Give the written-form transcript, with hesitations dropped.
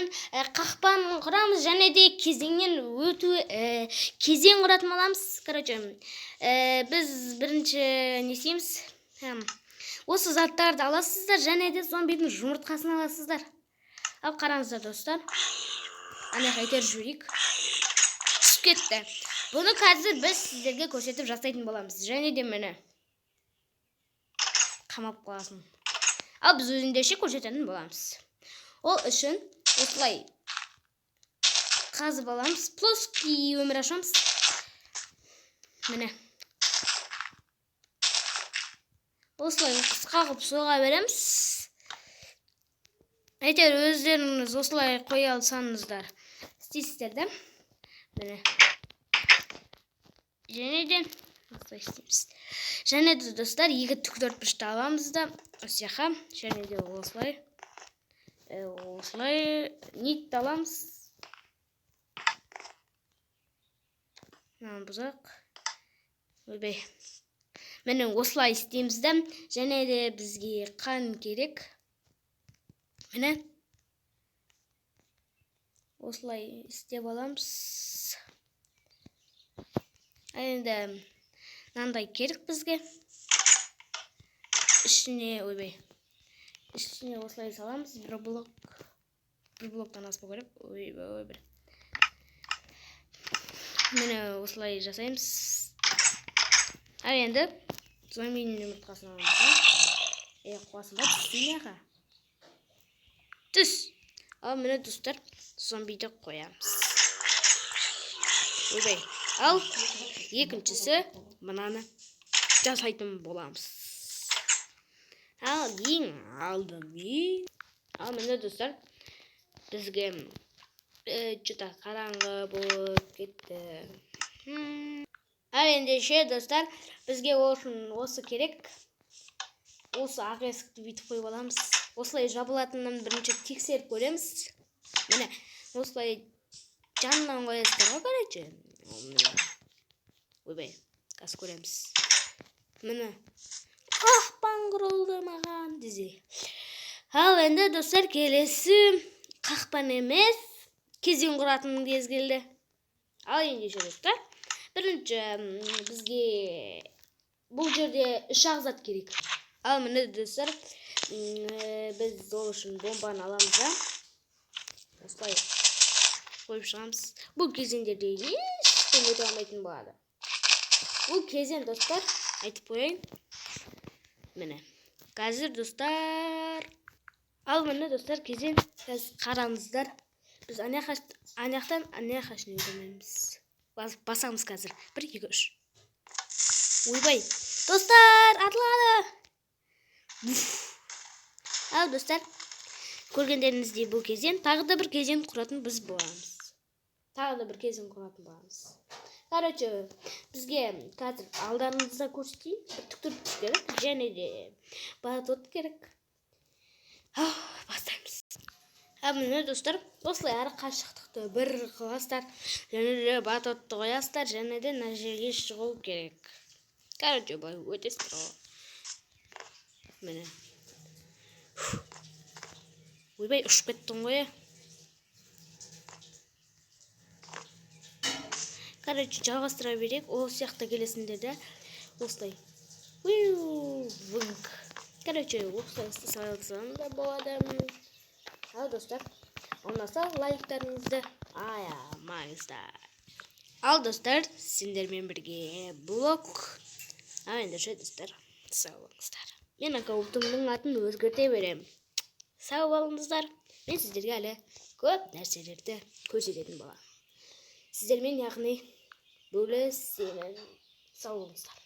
Бүгін қақпан құрамыз және де кезеңнен өту, кезең құратын боламыз. Короче, біз бірінші не істейміз? Осы заттарды аласыздар және де зомбидің жұмыртқасын аласыздар. Ал қараңыздар, достар. Ана жаққа итеріп жіберейік. Түсіп кетті. Бұны қазір біз сіздерге көрсетіп жасайтын боламыз. Және де міне қамап қаласың. Ал біз өзіндеше көрсететін боламыз. Ол үшін осылай қазып аламыз. Плоский өмір ашамыз. Міне. Осылай қысқа қылып соға береміз. Әйтеуір өздеріңіз осылай қоя алсаңыздар істейсіздер да. Міне. Және де осылай істейміз. Және де, достар, екі тік төрт бұрышты аламыз да осы жаққа, және де осылай, осылай нитті аламыз. Мынаны бұзақ. Ойбай. Міне осылай істейміз да. Және де бізге қан керек. Міне. Осылай істеп аламыз. Енді мынандай керек бізге. Ішіне, ойбай. Ішіне осылай саламыз. Бір блок. Бір блоктан аспау керек. Ойбай, ойбай. Міне осылай жасаймыз. Ал енді зомбидің жұмыртқасын аламыз. Қуасың ба? Түссін яға. Түс. Ал міне, достар, зомбиді қоямыз. Ойбай. Ал екіншісі мынаны жасайтын боламыз. Ал ең алдымен, ал міне, достар, бізге что-то қараңғы болып кетті. Ал ендеше, достар, бізге ол үшін осы керек. Осы ақ есікті бүйтіп қойып аламыз. Осылай жабылатынын бірінші тексеріп көреміз. Міне, осылай жанынан қоясыздар ғой, короче. Міне. Ойбай, қазір көреміз. Міне. Қақпан құрылды маған десе. Ал енді, достар, келесі қақпан емес, кезең құратын кез келді. Ал ендеше, достар, бірінші бізге бұл жерде үш ақ зат керек. Ал міне, достар, біз ол үшін бомбаны аламыз да осылай қойып шығамыз. Бұл кезеңдерде ешкім өте алмайтын болады. Бұл кезең, достар, айтып қояйын. Міне. Қазір, достар, ал міне, достар, кезең. Қазір қараңыздар. Біз ана жақтан ана жаққа шейін өтеміз. Басамыз қазір. 1, 2, 3. Ойбай. Достар, атылады. Ал, достар, көргендеріңіздей, бұл кезең тағы да бір кезең құратын біз боламыз. Тағы да бір кезең құратын боламыз. Короче, бізге қазір алдарыңызда көрсетейін. Бір тік төрт бұрыш керек, және де батут керек. Бастаймыз. Ал міне, достар, осылай ары қашықтықты бір қыласыздар, және де батутты қоясыздар, және де мына жерге шығу керек. Короче, былай өтесіздер ғой. Міне. Ойбай, ұшып кеттің ғой. Короче, жалғастыра берейік. Ол сияқты келесіңдер де осылай. Вынк. Короче, осылай салсаң да болады. Ал, достар, ұнаса лайктарыңызды аямаңыздар. Ал, достар, сендермен бірге блог. Ал ендеше, достар, сау болыңыздар. Мен аккаунтымның атын өзгерте беремін. Сау болыңыздар. Мен сіздерге әлі көп нәрселерді көрсететін боламын. Сіздермен, яғни, бөлісемін. Сау болыңыздар.